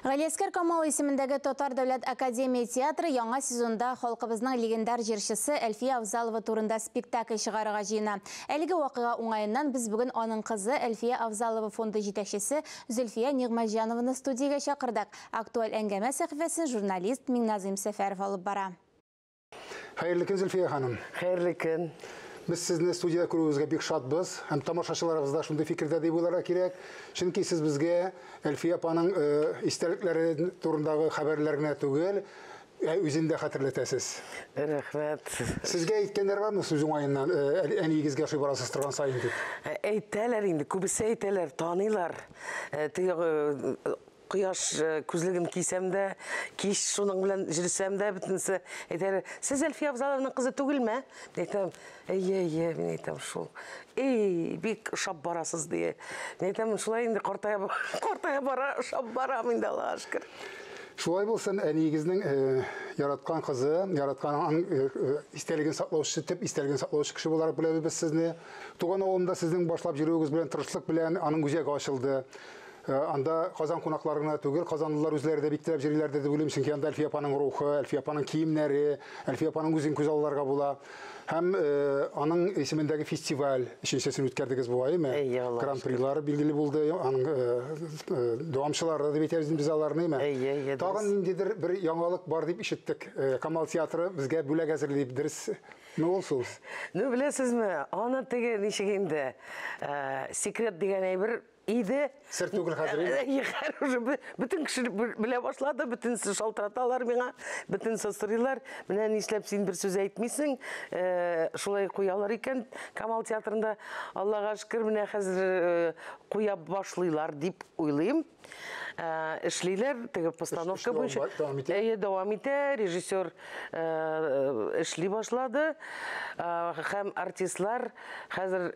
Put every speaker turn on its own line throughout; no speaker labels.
Галиәсгар Камал исемендәге Татар дәүләт академия театры яңа сезонда халкыбызның легендар җырчысы Әлфия Авзалова турында спектакль чыгарырга җыена. Әлеге вакыйга уңаеннан без бүген аның кызы Әлфия Авзалова фонды җитәкчесе Зөлфия Нигъмәтҗанованы студиягә чакырдык. Актуаль әңгәмә сәхифәсен журналист Миңназыйм Сәфәров алып бара.
Хәерле көн, Зөлфия ханым.
Хәерле көн.
Без сезне студиядә күрүебезгә бик шатбыз һәм тамашачыларыбыз да шундый фикердә дип уйларга кирәк. Чөнки сез безгә Әлфия апаның истәлекләре турындагы хәбәрләр генә түгел, ә үзен дә хәтерләтәсез.
Рәхмәт.
Сезгә әйткәннәр бармы сүз уңаеннан, әниегезгә ошый барасыз торган саен дип?
Әйтәләр инде, күбесе әйтәләр, таныйлар. Теге кояш күзлеген кисәм дә, кич шуның белән йөрсәм дә, бөтенесе әйтәләр, сез Әлфия Авзалованың кызы түгелме? Мин әйтәм, әйе, әйе, мин әйтәм, шул. Эй, бик ошап барасыз, ди. Мин әйтәм, шулай инде картая, картая бара, ошап барам инде, Аллага шөкер.
Шулай булсын, әниегезнең яраткан кызы, яраткан аның истәлеген саклаучы, төп истәлеген саклаучы кеше буларак беләбез без сезне. Туган авылымда сезнең башлап йөрүегез белән, тырышлык белән аның үзәге ачылды. Анда Казан кунаклары гына түгел, казанлылар үзләре дә бик теләп йөриләрдер дип уйлыйм, чөнки анда Әлфия апаның рухы, Әлфия апаның киемнәре, Әлфия апаның үзен күз алларга була. Һәм аның исемендәге фестиваль өченчесен үткәрдегез бугай, әйеме?
Әйе, Аллага шөкер.
Гран-прилар билгеле булды, аның дәвамчылары дип әйтәбез инде без аларны, әйеме?
Әйе, әйе,
Тагын ниндидер бер яңалык бар дип ишеттек. Камал театры безгә бүләк әзерли дип, дөресме ул сүз?
Ну, беләсезме, аны теге ничек инде, секрет дигән әйбер иде.
Сер түгел хәзер инде.
Әйе, хәзер уже бөтен кеше белә башлады, бөтенесе шалтыраталар миңа, бөтенесе сорыйлар. Менә нишләп син бер сүз әйтмисең? Шулай куялар икән Камал театрында. Аллага шөкер, менә хәзер куя башлыйлар дип уйлыйм. Эшлиләр, теге постановка буенча.
Дәвам итә.
Әйе, дәвам итә. Режиссер эшли башлады. Һәм артистлар хәзер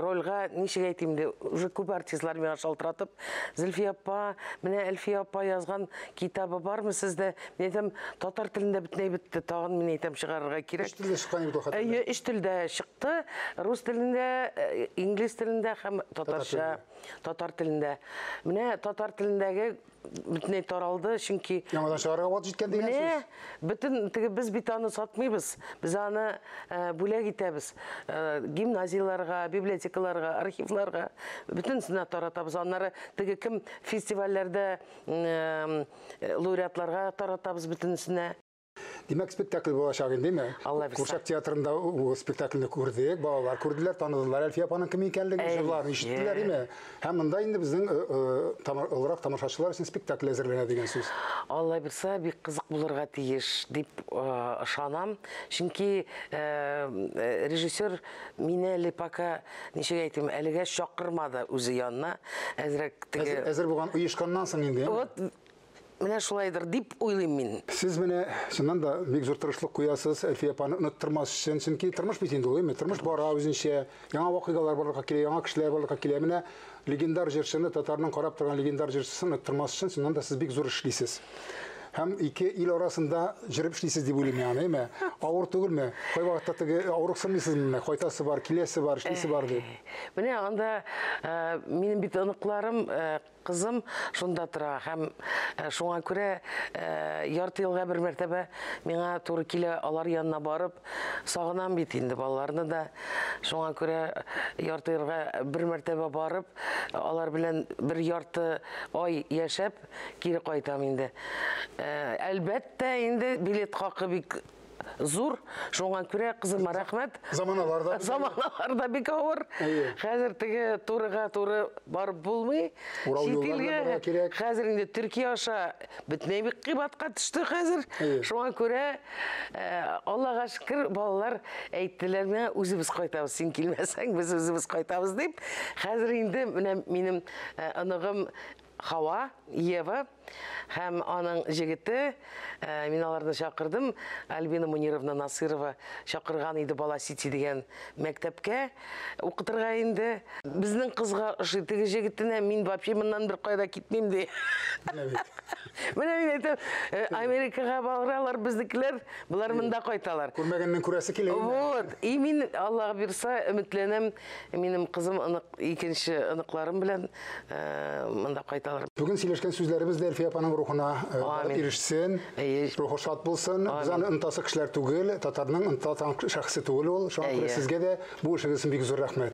рольгә, ничек әйтим инде, уже күп артистлар миңа шалтыратып, Зөлфия апа, менә Әлфия апа язган китабы бармы сездә? Мин әйтәм, татар телендә бөтенләй бетте, тагын мин әйтәм, чыгарырга кирәк.
Өч телдә чыккан бит ул хәтта.
Әйе, өч телдә чыкты. Рус телендә, инглиз телендә һәм татарча. Татар телендә. Менә татар телендәге бөтенләй таралды, чөнки
яңадан чыгарырга вакыт җиткән дигән сүз.
Менә бөтен теге без бит аны сатмыйбыз. Без аны бүләк итәбез. Гимназияләргә, библиотекаларга, архивларга бөтенесенә таратабыз. Аннары теге кем фестивальләрдә лауреатларга таратабыз бөтенесенә.
Димәк, спектакль булачак инде, әйме?
Алла бирсә.
Курчак театрында ул спектакльне күрдек, балалар күрделәр, таныдылар Әлфия апаның кем икәнлеген, җырларын ишеттеләр, әйме? Һәм монда инде безнең олырак тамашачылар өчен спектакль әзерләнә дигән сүз.
Алла бирсә, бик кызык булырга тиеш дип ышанам. Чөнки режиссер мине әле пока, ничек әйтим, әлегә чакырмады үзе янына. Әзрәк теге
Әзер булган оешканнан соң инде, әйме?
Вот менә шулайдыр дип уйлыйм мин.
Сез менә чыннан да бик зур тырышлык куясыз Әлфия апаны оныттырмас өчен, чөнки тормыш бит инде ул, әйме? Тормыш бара үзенчә, яңа вакыйгалар барлыкка килә, яңа кешеләр барлыкка килә. Менә легендар җырчыны, татарның карап торган легендар җырчысын оныттырмас өчен чыннан да сез бик зур эшлисез. Һәм ике ил арасында җырып эшлисез дип уйлыйм мин аны, әйме? Авыр түгелме? Кайвакытта теге авырыксынмыйсызмы менә, кайтасы бар, киләсе бар, эшлисе бар дип.
Менә анда минем бит оныкларым, кызым шунда тора һәм шуңа күрә ярты елга бер мәртәбә миңа туры килә алар янына барып, сагынам бит инде балаларны да. Шуңа күрә ярты елга бер мәртәбә барып, алар белән бер ярты ай яшәп кире кайтам инде. Әлбәттә, инде билет хакы бик зур, шуңа күрә кызыма рәхмәт.
Заманалар да
Заманалар да бик авыр. Хәзер теге турыга туры барып булмый.
Урау
Чит
юллар
илгә
белән барырга кирәк.
Хәзер инде Төркия аша бөтенләй бик кыйбатка төште хәзер. Шуңа күрә, Аллага шөкер, балалар әйттеләр миңа, үзебез кайтабыз, син килмәсәң, без үзебез кайтабыз дип. Хәзер инде менә минем оныгым Хава, Ева һәм аның җегете, мин аларны чакырдым, Альбина Мунировна Насырова чакырган иде Бала Сити дигән мәктәпкә укытырга инде. Безнең кызга ошый, теге җегетенә мин вообще моннан бер кайда китмим ди.
Менә бит.
Менә мин әйтәм, Америкага баралар безнекеләр, болар монда кайталар.
Күрмәгәннең күрәсе килә инде.
Вот, и мин Аллага бирса өметләнәм, минем кызым икенче оныкларым белән монда кайтып кайталар.
Бүген сөйләшкән сүзләребез дә Әлфия апаның рухына барып ирешсен. Рухы шат булсын. Без аны онытасы кешеләр түгел, татарның оныта торган шәхесе түгел ул. Шуңа күрә сезгә дә бу эшегез өчен бик зур рәхмәт.